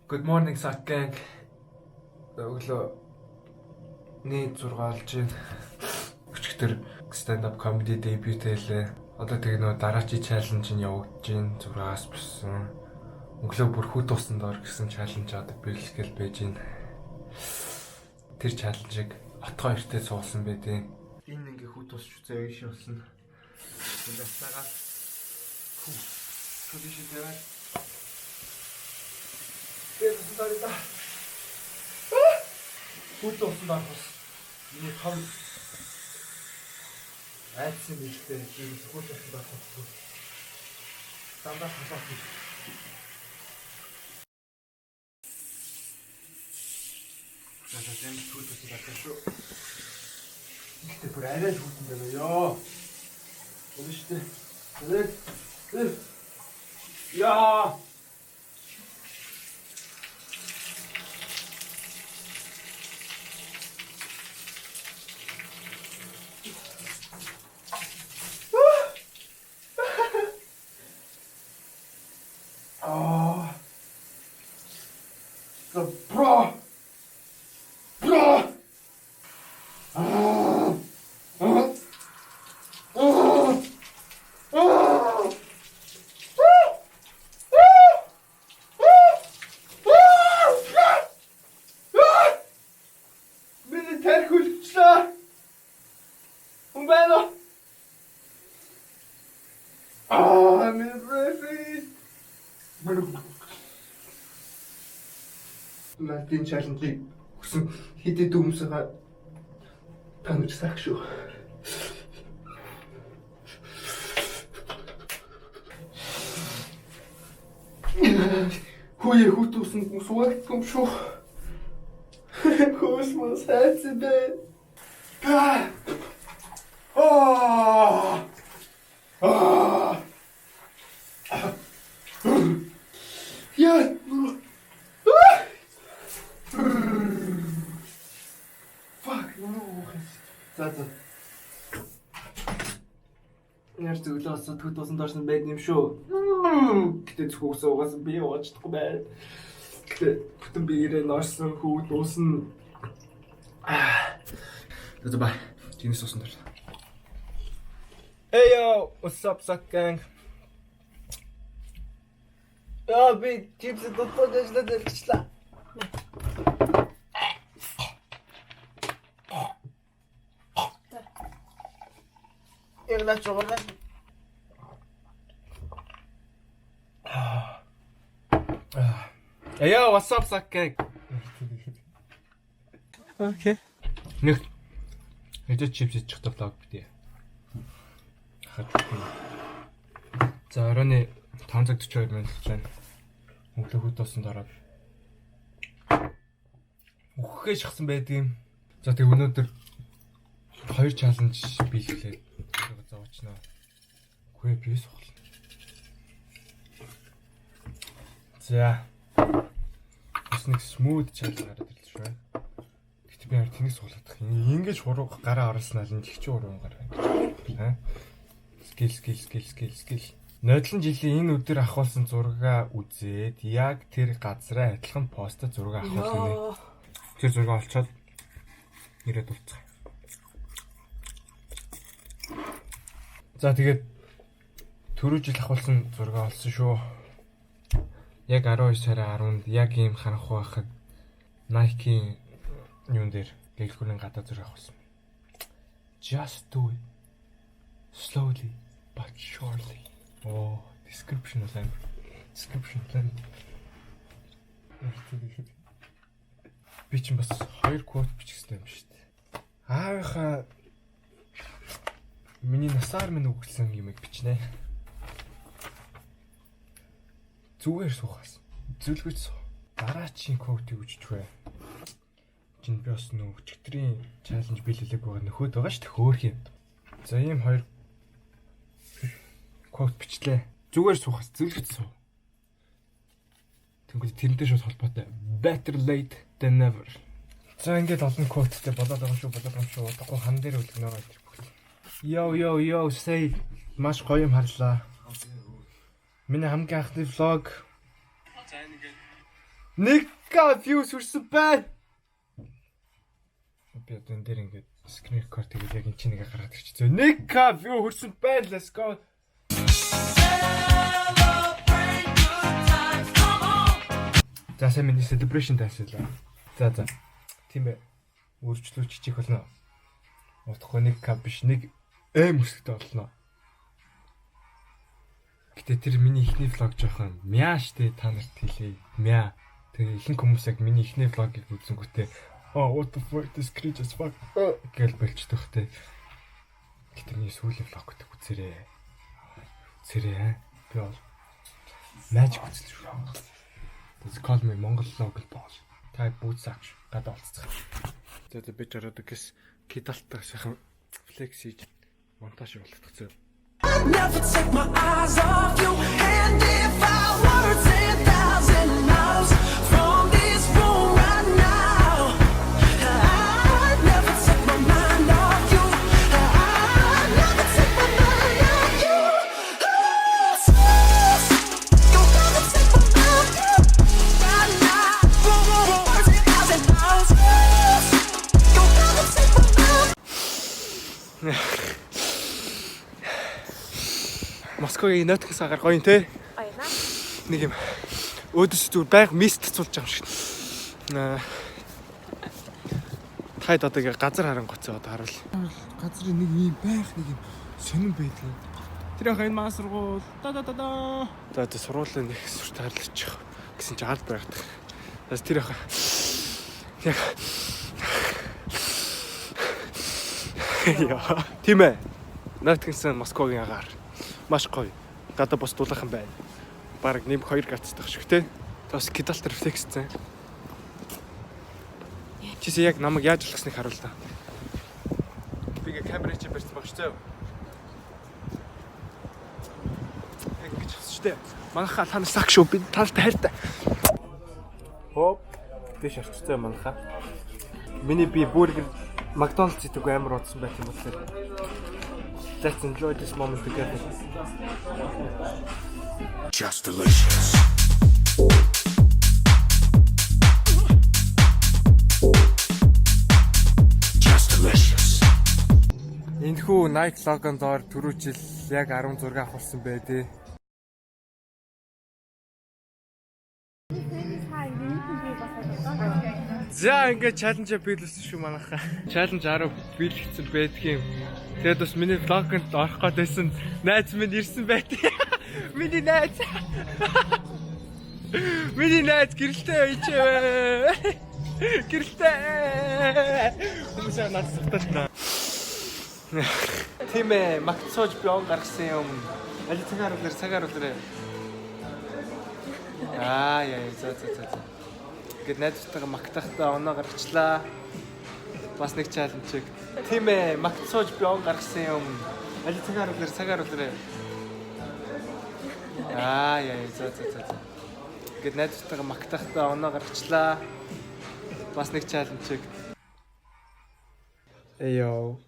Good morning, Suck Gang. Өглөө 6 болж байна. Өчигдөр stand up comedy debut хийлээ. Одоо тэг нөө дараачийн challenge нь явагдаж байна. 6-аас болсон. Өглөө бүр хүйтэн усанд ор гэсэн challenge одоо бэлтгэл байж байна. Тэр challenge-ыг отгоо эртээ суулсан байдیں۔ Энэ ингээ хүйтэн ус заяа шиг болсон. Тэгээд хүү. Шүдэ шүдэ. Тэгээд усанд орё. Хүйтэн усанд орох бас миний том айдсан мэлтэй ийм хүйтэн усанд орох бас дандаа халуун. За, тийм хүйтэн усанд орох шүү. Гэхдээ бүр арай л хүйтэн байна ёо. Үнэн шүү дээ. Тэгээд яа. Аа. The bro. Bro. Аа. Аа. Аа. Аа. Аа. Миний тархи үлдчихлээ. Хүн байна уу? Аа, миний breakfast. Мартин challenge-ийг хүсэн хэд хэд хүмүүсээ та нар сах шүү. Хөөе, хүйтэн усанд суугдсан юм шүү. Хүмүүс мөн сайцсан бэ. Аа. Аа. Аа. Яа. Fuck, нүрүү. За. Яар зөвлөө бас хүйтэн усанд орсон байд юм шүү. Гэтэ зөвхөн үсээ угаасан би ууж чадахгүй байна. Гэтэ бүтэн биеэрээ норсон хүүд уусна. Аа. За, bye. Жинэс усан дор. Hey yo, what's up, Suck Gang? Яа, би чипс дутуу ажиллаад ирчихлээ. Яг наач угарна. Hey yo, what's up, Suck Gang? Okay. Нэг хэдэж чипс идчих та vlog битээ. Хаж. За, оройн 5 цаг 42 минут болж байна. Өглөө хүйтэн усанд ороод үхэхээ шахсан байдгийн. За, тэг өнөөдөр хоёр challenge биелүүлээд зовчноо. Үгүй, би сухлаа. За. Бас нэг smooth challenge гараад ирлээ шүү. Гэтэ би харин тэнэг суулгах юм. Ингэж хуруу гараа оруулснаа л энэ чигчэн хуруу гараа ингэж. Аа. Skill, skill, skill, skill, skill. Нодлон жилийн энэ өдөр авахулсан зургаа үзээд яг тэр газраа адилхан пост зураг авахул гинэ. Тэр зураг олцоод ирээд уулзах. За, тэгээд түрүү жил авахулсан зураг олсон шүү. Яг 12 сарын 10-нд яг ийм харанхуй байхад Nike-ийн юун дээр гэлгүүрийн гадаа зураг авахулсан. Just do it. Slowly but surely. Oh, description бол амар. Description бол амар. Би чинь бас хоёр quote бичихсэн юм шүү дээ. Аавынхаа миний насаар минь үгэлсэн юмыг бичнэ. Зүгээр суухаас. Зүлгэж суу. Дараачийн quote-ыг үжиж вэ. Чинь би бас нөө өчигдрийн challenge биелүүлээг байгаа нөхөд байгаа шүү дээ, хөөх юм. За, ийм хоёр quote бичлээ. Зүгээр суухаас зүлгэж суу. Тэнгүүд тэрнтэй шууд холбоотой. Better late than never. За, ингээд олон quote-тэй болоод байгаа шүү, болоод байгаа юм шүү. Удахгүй хан дээр үлгэнэ гэж бүгд. Yo yo yo, say маш гоё юм харлаа. Миний хамгийн анхны vlog. 1K views хүрсэн байна. Би одоо энэ дээр ингээд screen record хийгээд яг энэ чинь нэг гаргаад ирчих. Зөө, 1K view хүрсэн байна. Let's go. Celebrate good times, come on. За, сайн, миний celebration dance лээ. За. Тийм ээ. Үргэлжлүүлж хичих болно. Утгагүй 1K биш, 1 M өсөлттэй болно. Гэтэ тэр миний эхний vlog жоохон мяа штэ, та нарт хэлье. Мяа. Тэгээ ихэнх хүмүүс яг миний эхний vlog ыг үзэнгүүтээ "Oh, what the fuck, this cringe as fuck" гэж болчихдог хтэй. Гэтэ миний сүүлийн vlog гэдэг үзээрэй. Үзээрэй. Би бол magic үзэл шүү. Just call me Монгол local boss. Та бүүцаач гадаа олцсон. За, би ч ороод гэс кидалтаа сайхан flex хийж монтаж болгох зөө. Never take my eyes off you. And if I were 10,000 miles from this room right now, I'd never take my mind off you. I'd never take my mind off you. You never take my mind right now. 10,000 miles. You never take my mind. Москвагийн нойтгос агаар гоё юм те. Гоё наа. Нэг юм өөдөөс зүгээр байнга mist цулж байгаа юм шиг. Аа. Таад одоо ингээ газар харангуйцаа одоо харуул. Газрын нэг юм байх, нэг юм сонирн байдгийн. Тэр яхаа энэ маа сургуул. Да да да да. За, одоо сургуулийн нэг сүрт харлачих гэсэн чи алд байгадаг. За, тэр яхаа яг. Яа. Тийм ээ. Нойтгонсон Москвагийн агаар маш гоё. Гадаа бус дулаахан байна. Бараг нэмэх 2 градустай шиг те. Бас кидалт flex цэн. Чисе яг намайг яаж алхасныг харуул та. Би ингээ камерыг чи барьсан баг шүү дээ. Яг ингэж авсан шүү дээ. Манайхаа, та нар suck шүү. Би талтай хайртай. Хоп. Дэш орчихсон манайхаа. Миний би бургер Макдоналдс идэг амар удсан байх юм бодлоо. Let's enjoy this moment together. Just delicious. Just delicious. Энэхүү Nike логон доор түрүү жил яг 16 авахулсан бай тээ. За, ингээд challenge биелүүлсэн шүү манайхаа. Challenge 10 биелэгдсэн байдгийн. Тэгээд бас миний vlog онд орох гээд байсан найз минь ирсэн байт. Миний найз. Миний найз гэрэлтэй ичээ. Гэрэлтэй. Хүмүүс яг надад сахтална. Тийм ээ, Макт сууж би он гаргасан юм. Аль цагаар харуулаарай, цагаар харуулаарай. Аа яа, за. Ингээд найзтайгаа Мактахтаа оноо гаргачлаа. Бас нэг challenge ыг. Тийм ээ, Макт сууж би он гаргасан юм. Аль цагаар харуулаарай, цагаар харуулаарай. Аа яа, за. Ингээд найзтайгаа Мактахтаа оноо гаргачлаа. Бас нэг challenge ыг. Эйо.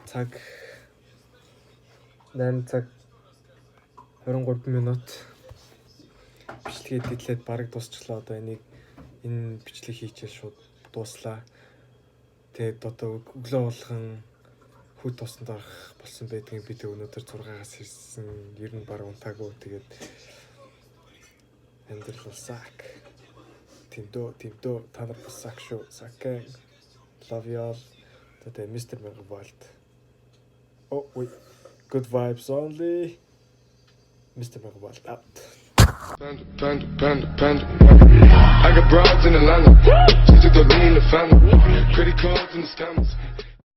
Цаг 8 цаг 23 минут, бичлэгээ тэтлээд бараг дуусчлаа. Одоо энийг энэ бичлэг хийчихэл шууд дууслаа. Тэгээд одоо өглөө болгон хүд тусанд орох болсон байдгийг, би тэг өнөөдөр 6-аас ирсэн. Ер нь бараг унтаагүй. Тэгээд амьдрал бол suck. Тэмдөө, тэмдөө, та нар бас suck шүү. Suck. Love you all. Тэгээд Mr. Mega. Oh wait. Good vibes only. Mr. Mega out. Panda, panda, panda, panda. I got broads in Atlanta. She took the lean, the family. Credit cards and the scammers.